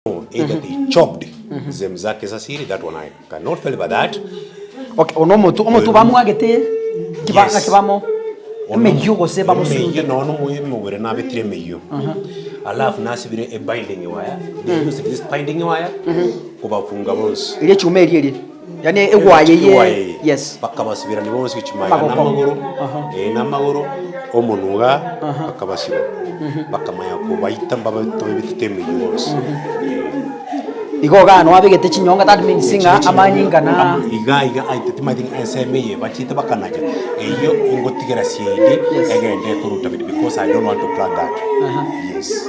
Either they chopped sehemu zake za siri, that one I cannot tell about that. Okay, ono omotu bamwagete kibanga Yes. kibamo emeyio gose Emeyio bamosunte. nono mubere nabetire emeyio. Alafu nasibire a binding wire. They used this binding wire kubafunga bonse. Erie chuma erie erie. Yani egwaye ye. Yes. Bakabasibira ni bonse kichumaya Amagoko. namagoro. Namagoro omunuga bakabasiba. Bakamaya kubaita mbabetete emeyio bonse. Igo gano abegete chinyonga, that means singa amanyinga na iga iga aitetimaiting enseme ye bachite bakanaja eyo ingotigera siedi egende kuruta bit because I don't want to plan that. Yes.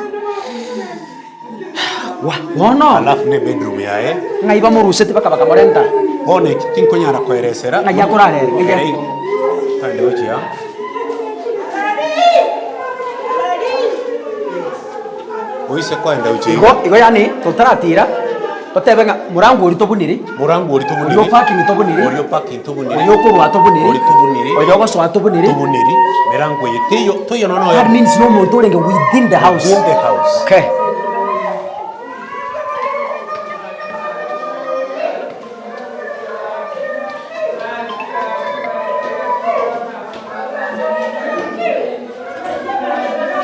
Wa bono Alafu ne bedroom yae ng'ai bamorusete bakabakamorenta. Bono tinkonyara koeresera. Ng'ai akorarere, ng'ai Kande gochia. Oise kwenda uchi. Igo igo yani totaratira totebe ng'a murango ori tobuniri. Murango ori tobuniri. Orio parking tobuniri. Orio parking tobuniri. Orio korwa tobuniri. Ori tobuniri. Orio gosoa tobuniri. Tobuniri. Mirango ye teyo toyo no no. That means no muntu orenge within the house. Within the house. Okay.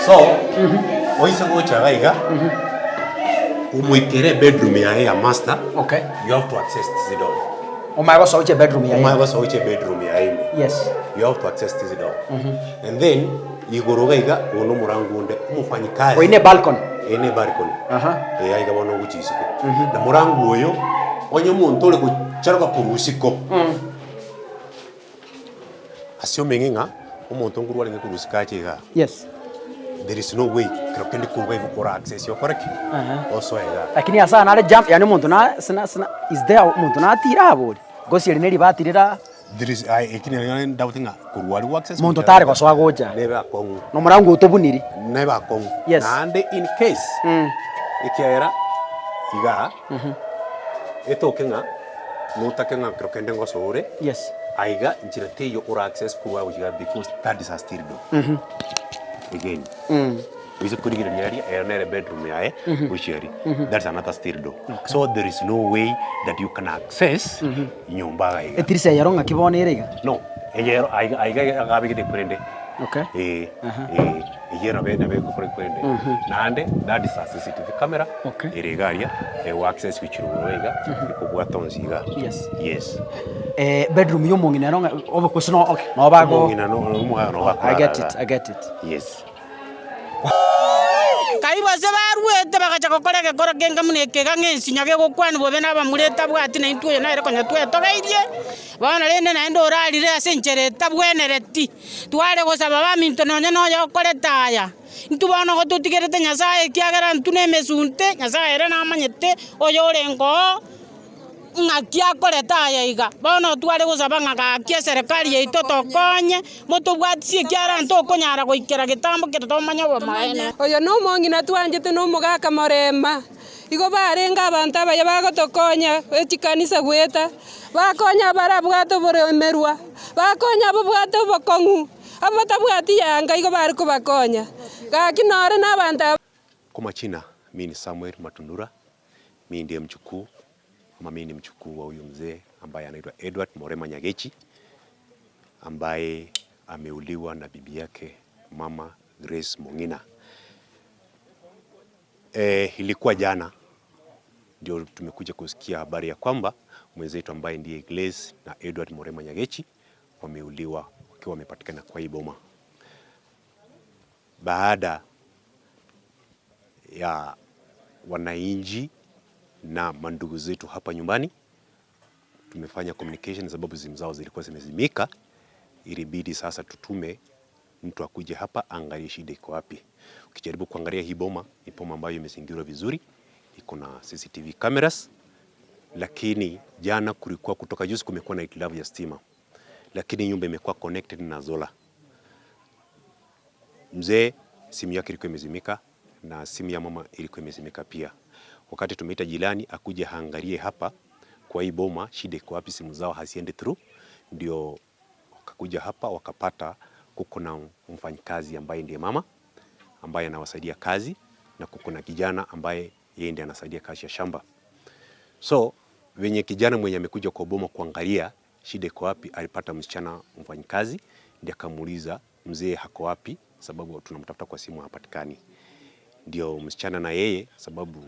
So, oise gocha gaiga. Umuikere bedroom yae ya master. Okay. You have to access this door. Omae gosoa oche bedroom yae. Omae gosoa oche bedroom yae. Yes. You have to access this door. And then igoro gaiga ono murango unde umufanyikazi. Oine balcony. Ene balcony. Aiga bono guchisiko. Na murango oyo onye omonto ore gocharuka kurusiko. Assuming ng'a omonto nguru arenge kurusika ache iga. Yes. There is no way krokendi kurwa igukora access yokoreki. Also iga. Lakini asa nare jump yani omonto na sina sina is there omonto na atira abori. Gosi eri neri batirira. There is I ekine doubt ng'a kurwa ari access. Omonto tare gosoa gocha. Nebe akong'u. No murango otobuniri. Nebe akong'u. Yes. Naende in case ekiaera iga etoke ng'a notake ng'a krokende ngosore. Yes. Aiga nchira teyo ora access kurwa gochiga because that is a steel door. Again. Wiso kurigira area ero nere bedroom yae gochiari. That's another steel door. So there is no way that you can access nyumba iga. Etirisa yero ng'aki bono ere iga? No, eyero aiga aiga agabigete kurende. Okay. Eyero be nabe kukore kurende. Naende that is a CCTV camera. Okay. Ere garia e access wichiruguru iga ikobwata onsi iga. Yes. Yes. Bedroom yo mong'ina no obokosi no okay. No bago. Mong'ina no omwana no I get it. I get it. Yes. Kaibo se barwete bagacha gokora gekoro kenga muna ekega ng'ensinya gegokwana bobe na abamureta bwati na intwe oyo naere konya twetogeirie. Bono rende naende orarire ase enchera etabwenereti. Tware gosaba baminto nonye noyo okorete aya. Intwe bono gototigerete Nyasaye ekiagera intwe na emesunte, Nyasaye ere namanyete oyo orenge oo ng'aki akorete aya iga. Bono tware gosaba ng'a gaki eserikali yaito tokonye, motobwatisie ekiara ntokonyara goikera getambo kere tomanye obomaene. Oyo na omong'ina twanchete na omogaka morema. Igo barenge abanto abaya bagotokonya echikanisa gweta, bakonya barabwate oboremerwa, bakonya ababwate obokong'u, abatabwati yanga igo bare kobakonya. Gaki nore na abanto aba. Kwa majina, mimi ni Samuel Matundura, mimi ndiye mjukuu ama mimi ni mjukuu wa huyu mzee ambaye anaitwa Edward Morema Nyagechi, ambaye ameuliwa na bibi yake Mama Grace Mong'ina. Ilikuwa jana ndio tumekuja kusikia habari ya kwamba mwenzetu ambaye ndiye Grace na Edward Morema Nyagechi wameuliwa wakiwa wamepatikana kwa hii boma. Baada ya wananchi na mandugu zetu hapa nyumbani tumefanya communication sababu simu zao zilikuwa zimezimika, ilibidi sasa tutume mtu akuje hapa angalie shida iko wapi. Ukijaribu kuangalia hii boma, ni boma ambayo imezingirwa vizuri, iko na CCTV cameras, lakini jana kulikuwa kutoka juzi kumekuwa na hitilafu ya stima, lakini nyumba imekuwa connected na solar. Mzee simu yake ilikuwa imezimika na simu ya mama ilikuwa imezimika pia. Wakati tumeita jirani akuje aangalie hapa kwa hii boma shida iko wapi, simu zao haziendi through, ndio wakakuja hapa wakapata kuko na mfanyikazi ambaye ndiye mama ambaye anawasaidia kazi, na kuko na kijana ambaye Yeye ndiye anasaidia kazi ya shamba. So venye kijana mwenye amekuja kwa boma kuangalia shida iko wapi, alipata msichana mfanyikazi, ndiye akamuuliza mzee hako wapi, sababu tunamtafuta kwa simu hapatikani. Ndio msichana na yeye, sababu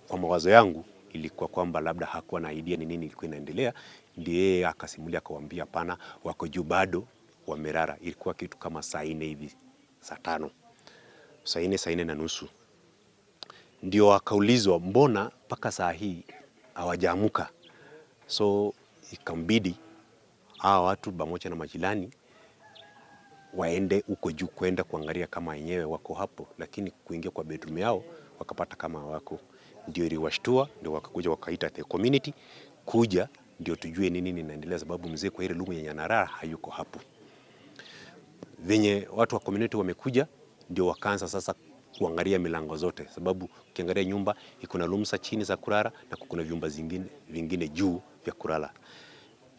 kwa mawazo yangu ilikuwa kwamba labda hakuwa na idea ni nini ilikuwa inaendelea, ndiye yeye akasimulia akawaambia, hapana, wako juu bado wamelala. Ilikuwa kitu kama saa 4 hivi, saa 5, saa 4, saa 4:30. Ndio akaulizwa mbona mpaka saa hii hawajaamuka. So ikambidi hawa watu pamoja na majirani waende huko juu kwenda kuangalia kama wenyewe wako hapo, lakini kuingia kwa bedroom yao wakapata kama wako. Ndio iliwashtua, ndio wakakuja wakaita the community kuja ndio tujue nini inaendelea, sababu mzee kwa ile room yenye analala hayuko hapo. Venye watu wa community wamekuja, ndio wakaanza sasa kuangalia milango zote, sababu ukiangalia nyumba iko na rooms za chini za kulala na kuna vyumba zingine vingine juu vya kulala.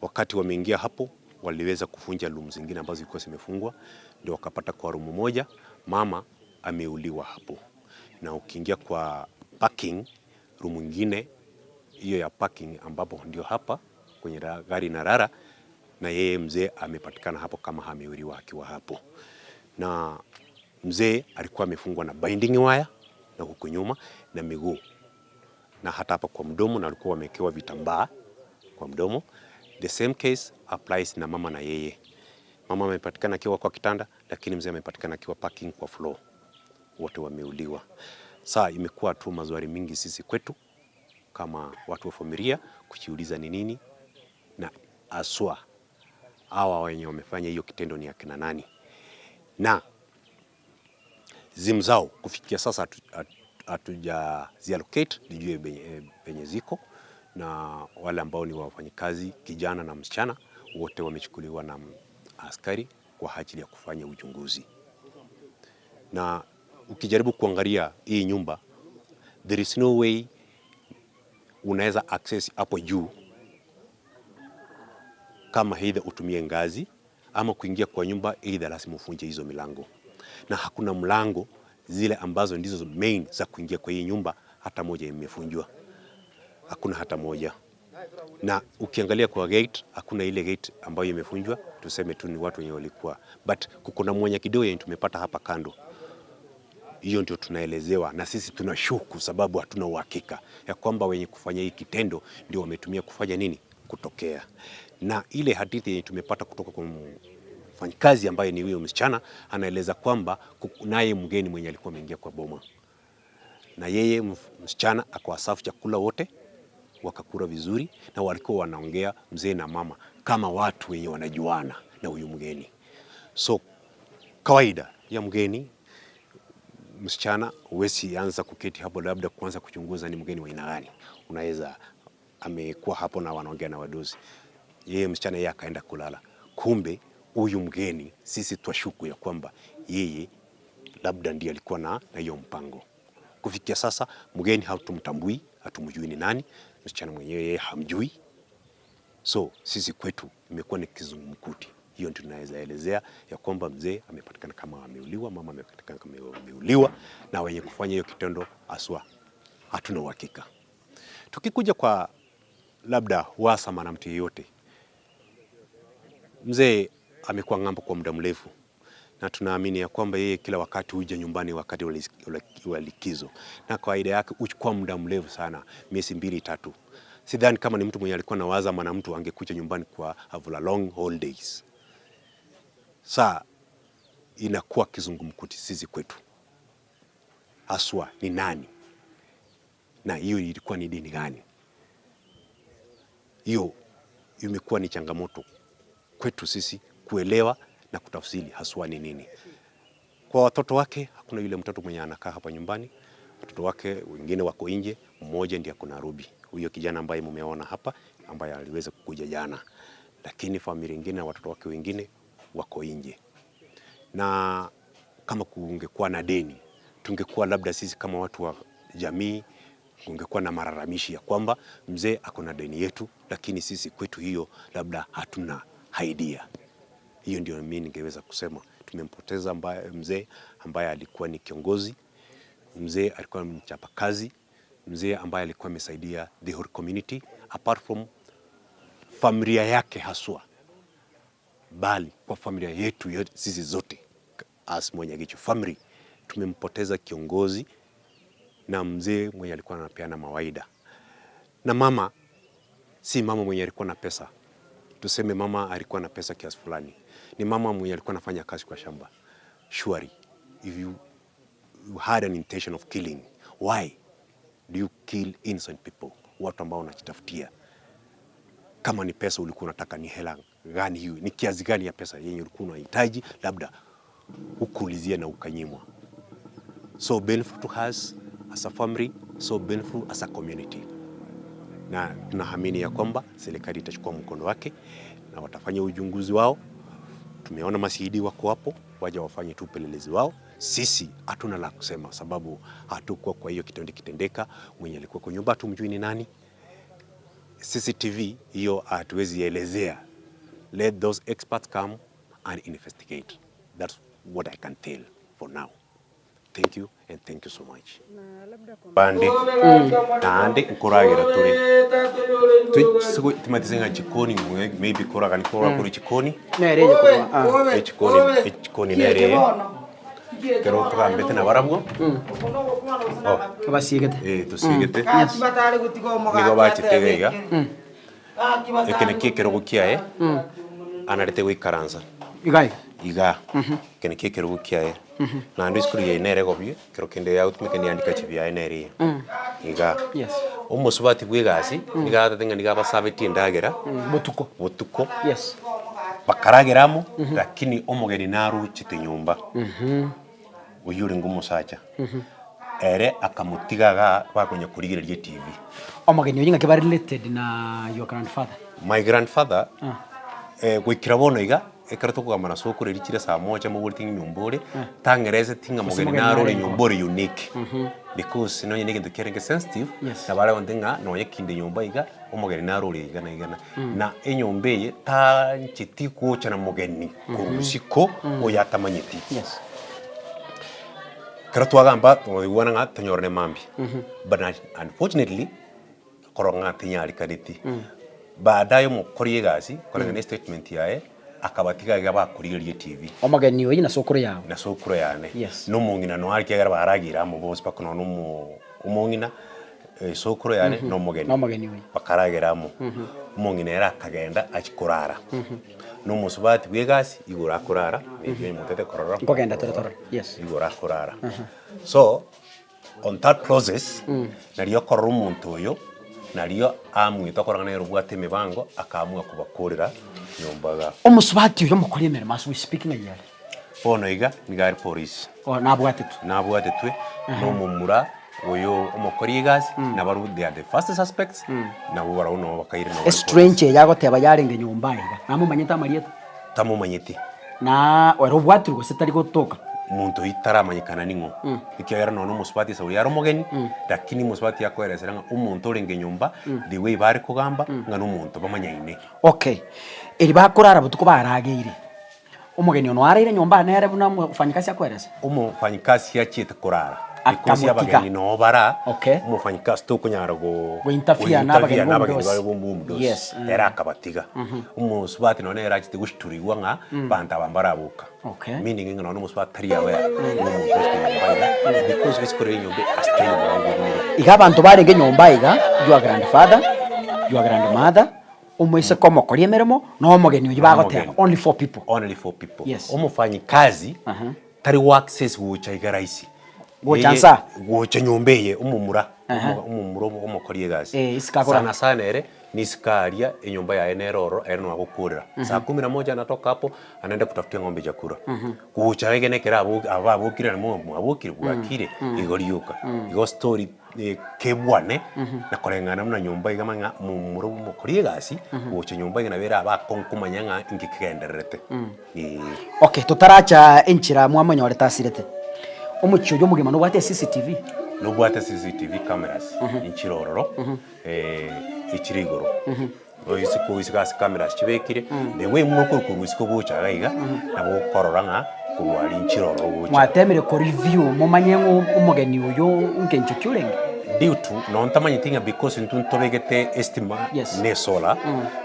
Wakati wameingia hapo, waliweza kuvunja room zingine ambazo zilikuwa zimefungwa, ndio wakapata kwa room moja mama ameuliwa hapo. Na ukiingia kwa parking room nyingine hiyo ya parking, ambapo ndio hapa kwenye gari inalala, na yeye mzee amepatikana hapo kama ameuliwa akiwa hapo. Na mzee alikuwa amefungwa na binding wire na huku nyuma na miguu na hata hapa kwa mdomo, na alikuwa amewekewa vitambaa kwa mdomo. The same case applies na mama na yeye. Mama amepatikana akiwa kwa kitanda, lakini mzee amepatikana akiwa parking kwa floor. Wote wameuliwa. Saa imekuwa tu maswali mingi sisi kwetu kama watu wa familia kujiuliza ni nini, na aswa hawa wenye wamefanya hiyo kitendo ni akina nani, na simu zao kufikia sasa hatuja ziallocate tujue penye ziko, na wale ambao ni wafanyikazi kijana na msichana wote wamechukuliwa na askari kwa ajili ya kufanya uchunguzi. Na ukijaribu kuangalia hii nyumba, there is no way unaweza access hapo juu kama either utumie ngazi ama kuingia kwa nyumba, either lazima ufunje hizo milango, na hakuna mlango zile ambazo ndizo main za kuingia kwa hii nyumba hata moja imefunjwa, hakuna hata moja. Na ukiangalia kwa gate, hakuna ile gate ambayo imefunjwa, tuseme tu ni watu wenye walikuwa, but kuko na mwanya kidogo yenye tumepata hapa kando. Hiyo ndio tunaelezewa, na sisi tunashuku, sababu hatuna uhakika ya kwamba wenye kufanya hii kitendo ndio wametumia kufanya nini kutokea. Na ile hadithi yenye tumepata kutoka kwa mfanyikazi ambaye ni huyo msichana, anaeleza kwamba naye mgeni mwenye alikuwa ameingia kwa boma, na yeye msichana akawaserve chakula wote wakakula vizuri, na walikuwa wanaongea mzee na mama kama watu wenye wanajuana na huyu mgeni. So kawaida ya mgeni msichana, huwezi anza kuketi hapo labda kuanza kuchunguza ni mgeni wa aina gani. Unaweza amekuwa hapo na wanaongea na wadosi, yeye msichana yeye akaenda kulala, kumbe huyu mgeni sisi twashuku ya kwamba yeye labda ndiye alikuwa na hiyo mpango. Kufikia sasa mgeni hatumtambui, hatumjui ni nani, msichana mwenyewe yeye hamjui. So sisi kwetu imekuwa ni kizungumkuti. Hiyo ndio tunaweza elezea ya kwamba mzee amepatikana kama ameuliwa, mama amepatikana kama ameuliwa, na wenye kufanya hiyo kitendo aswa hatuna uhakika. Tukikuja kwa labda uhasama na mtu yeyote, mzee amekuwa ng'ambo kwa muda mrefu, na tunaamini ya kwamba yeye kila wakati huja nyumbani wakati wa likizo, na kawaida yake huchukua muda mrefu sana, miezi 2-3. Sidhani kama ni mtu mwenye alikuwa na wazama na mtu angekuja nyumbani kwa a long holidays. Saa inakuwa kizungumkuti sisi kwetu, haswa ni nani na hiyo ilikuwa ni dini gani? Hiyo imekuwa ni changamoto kwetu sisi kuelewa na kutafsiri haswa ni nini. Kwa watoto wake hakuna yule mtoto mwenye anakaa hapa nyumbani. Watoto wake wengine wako nje, mmoja ndiye ako Nairobi, huyo kijana ambaye mumeona hapa ambaye aliweza kukuja jana, lakini familia nyingine na watoto wake wengine wako nje. Na kama kungekuwa na deni, tungekuwa labda sisi kama watu wa jamii kungekuwa na malalamishi ya kwamba mzee ako na deni yetu, lakini sisi kwetu hiyo labda hatuna idea. Hiyo ndio mimi ningeweza kusema tumempoteza mzee ambaye alikuwa ni kiongozi, mzee alikuwa mchapakazi. Mzee ambaye alikuwa amesaidia the whole community apart from familia yake haswa, bali kwa familia yetu yote, sisi zote as Mwanyagecho family tumempoteza kiongozi na mzee mwenye alikuwa anapeana mawaida. Na mama si mama mwenye alikuwa na pesa, tuseme mama alikuwa na pesa kiasi fulani, ni mama mwenye alikuwa anafanya kazi kwa shamba. Surely if you had an intention of killing, why do you kill innocent people, watu ambao wanajitafutia? Kama ni pesa ulikuwa unataka, ni hela gani hiyo? Ni kiasi gani ya pesa yenye ulikuwa unahitaji, labda ukuulizia na ukanyimwa? So painful to us as a family, so painful as a community. Na tunaamini ya kwamba serikali itachukua mkono wake na watafanya uchunguzi wao. Tumeona mashahidi wako hapo, waja wafanye tu upelelezi wao. Sisi hatuna la kusema, sababu hatukuwa kwa hiyo kitendo kitendeka. Mwenye alikuwa kwa nyumba hatumjui ni nani. CCTV hiyo hatuwezi elezea. Let those experts come and investigate. That's what I can tell for now. Thank you and thank you so much. Bande naande nkoragira turi timatisenga jikoni, maybe koraga ni kora kuri jikoni. Nereje korwa. Echikoni, echikoni nere kero tugambete na barabwo. Oh. Basigete. Eh, tusigete. Nigo bachitega iga. Eke naki ekerogo kiaye anarete goikaransa. Igai. Iga eke naki ekerogo kiaye naende esukuru yaye nere egobie kero kende yagotumeka niandika chibiaye nere iye iga. Omosubati bwa egasi niga agatete ng'a niga abasabetie endagera Botuko. Botuko. Bakaragera amo, lakini omogeni naruchete nyomba oyo orenge omosacha ere akamotiga iga bakonya korigereria eTV. Omogeni oyo ng'aki bare related na your grandfather? My grandfather, goikera bono iga ekero tokogamba na sokoro eria chire saa moja moboreti ng'a nyomba ore tang'ereseti ng'a Gose mogeni mogeni naro ore narenge. Nyomba ore unique because nonye na egento kiarenge sensitive nabo are gonte ng'a nonye kinde nyomba iga omogeni naro ore iga na iga na na enyomba eye tancheti gocha na mogeni korwa isiko oyo atamanyeti. Kero twagamba twaigwana ng'a tonyorane mambia, but unfortunately korora ng'a tinyarikaneti. Baadaye omokori egasi koreng'ana statement yaye akabatiga iga bakorigereria eTV. Omogeni oyo na sokoro yago. Na sokoro yane. Yes. Na omong'ina noare ekiagera baragire amo bonsi mpaka nonya omo omong'ina, sokoro yane na omogeni. Na omogeni oyo. Bakaragera amo. Omong'ina ere akagenda achia korara na omosubati bwa egasi igoro akorara maybe omotete korora. Nkogenda tore torore. Yes. Igoro akorara. So on that process nario okorora omonto oyo nario amwete okorora nere obwate emibango akaamua kobakorera nyomba iga. Omosubati oyo omokori emeremo as we speak ng'ai are? Bono iga niga are polisi. Oh, nabwatetwe. Nabwatetwe na omomura oyo omokori egasi nabarobwo they are the first suspects, nabo barabwo nabo bakaire nabo bari polisi. Estrange eye agoteba yarenge nyomba iga. Namomanyete amarieta? Tamomanyeti. Na ere obwatirwe gose tari gotoka? Omonto oyio taramanyekana ning'o, ekiagera nonya omosubati ase oria are omogeni, lakini omosubati akoeresera ng'a omonto orenge nyomba, the way bare kogamba ng'a na omonto bamanyaine. Okay. Eri bakorara botuko barageire. Omogeni ono araire nyomba nere buna omofanyikasi akoeresa? Omofanyikasi achiete korara because Akamotiga. Abageni noo bara. Omofanyikasi tokonyara go Gointerfere na abageni gointerfere na abageni bomudosi. bare bomudosi. Ere akabatiga omosubati nonya nere achete goshturigwa ng'a banto aba mbaraboka. Meaning ng'a nonya omosubati tari aware ng'a omonto ochete nyomba iga because basically enyomba asiteni omorango obunire. Iga abanto barenge nyomba iga, your grandfather, your grandmother, omoiseke omokori emeremo, na omogeni oyio bagoteba. Omogeni. Only four people. Only four people. Omofanyikazi tari go access gocha iga rahisi. Gocha Yeye- nsa? Gocha nyomba eye omomura omomura omokori egasi. Isiko akora. Sana sana ere nisika aria enyomba yaye nere ororo ere noagokorera saa 11 anatoka hapo anaenda kutafutia ng'ombe chakula. Gocha egene ekero abo abokire namo mwabokire bwakire igo rioka igo story, kebwane na koreng'ana buna nyomba iga mang'a momura omokori egasi gocha nyomba iga nabo ere aba akonkomanya ng'a inki kegendererete. Okay, totaracha enchera mwamonyorete asirete. Omochie oyo omogima nobwate CCTV? Nobwate CCTV cameras inchire ororo, echire igoro oisiko oisiko ase cameras chibekire the way mokorwa isiko gocha iga iga nabo okorora ng'a korwa aria nchire ororo gocha. Mwatemire ko review momanye ng'o omogeni oyo ngencho ki orenge? Due to nontamanyete ng'a because intwe ntobegete estima Yes. na esolar,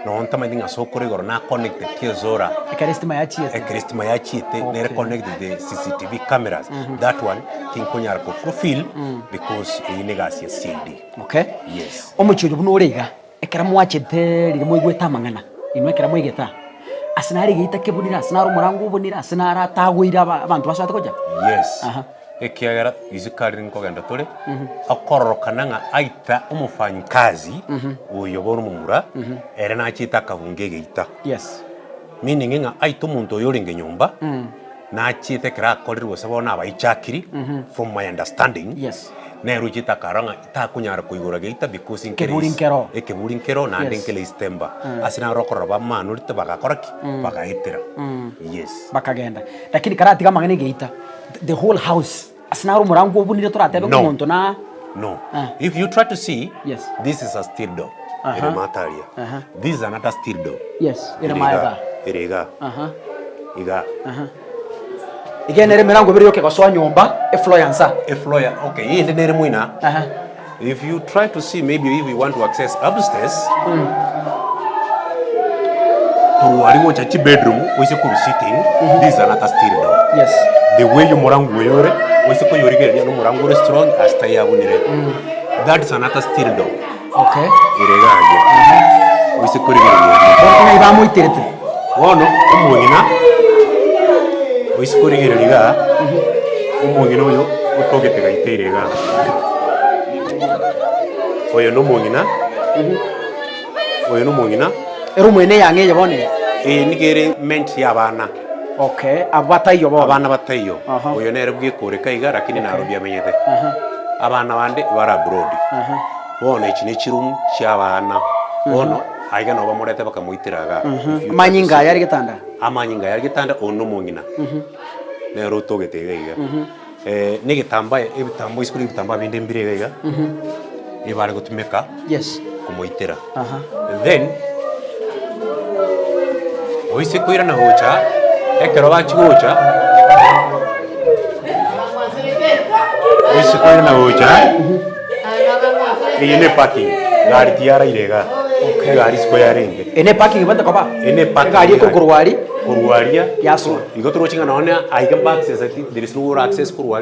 nontamanyete ng'a ase okore igoro na connected kia esolar. Ekero estima yachiete. Ekero estima yachiete, nere Okay. connected the CCTV cameras. That one tinkonyara ko fulfill because eyio na egasi ya CID. Okay. Yes. Omochie oyo buna ore iga, ekero mwachete riria mwaigwete amang'ana, inwe ekero mwaigete aa, ase nare egeita kebunire, ase nare omorango obunire, ase nare atagoire aba abanto basoete gocha? Yes. Aha. Ekiagera isiko aria nkogenda tore, okororokana ng'a aita omofanyikazi oyo bono omomura, ere nachete akabunga egeita. Yes. Meaning ng'a aita omonto oyo orenge nyomba, nachete ekero akorire gose bono abaichakiri, from my understanding, Yes. nere ochete akarora ng'a takonyara koigora geita because nkere Ekeburi nkero. Ekeburi nkero naende Yes. nkere istemba. Ase naro okorora bamanurete bagakora ki? Bagaetera. Yes. Bakagenda. Lakini karatiga amang'ana egeita, the whole house, ase naro omorango obunire toratebe No. omonto na No. Ah. If you try to see, Yes. this is a steel door. Aha. Ere mataria. Aha. This is another steel door. Yes, ere Ere iga. maega. Ere iga. Aha. Iga. Iga nere emerango ebere yoka egosoa nyomba, efloor ya nsa. Efloor ya, okay, eye nere moina. Aha. If you try to see, maybe if you want to access upstairs, korwa aria gocha chibedroom, oise korwa sitting, this is another steel door. Yes. The way omorango oyo ore, oise koyorigereria na omorango ore strong as tayabunire. That is another steel door. Okay. Ere iga aria. Oise korigereria aria. Bono ng'ai bamoiterete? Bono omong'ina oise korigereria iga, omong'ina oyo otogete gaiteire iga. Oyo na omong'ina, oyo na omong'ina. Ere omwene eyang'a eye bono eye? Eye nigo ere meant ya abana. Okay, abwo bataiyo bono. Abana bataiyo. Aha. Oyo nere bwekoreka iga lakini Okay. Nairobi amenyete. Aha. Abana bande bare abroad. Aha. Bono echi ne chiroom chia abana. Bono aiga nabo bamorete bakamoitera iga. If you Amanyinga aya are getanda? Amanyinga aya are getanda oyo na omong'ina. Nere otogete iga iga. Na egetambaa ebitambo isiko ebitambaa binde mbire iga iga. Ebare gotumeka Yes. komoitera. Aha. Then oise koirana gocha, ekero bachi gocha, oise koirana gocha, eye ne parking, gari tiyaraire iga, egari isiko yarenge. Ene parking ebwate koba? Ene parking Egari ekokorwa aria? Korwa aria, Yasoa. igo toroche ng'a nonye aiga mba access, there is no access korwa.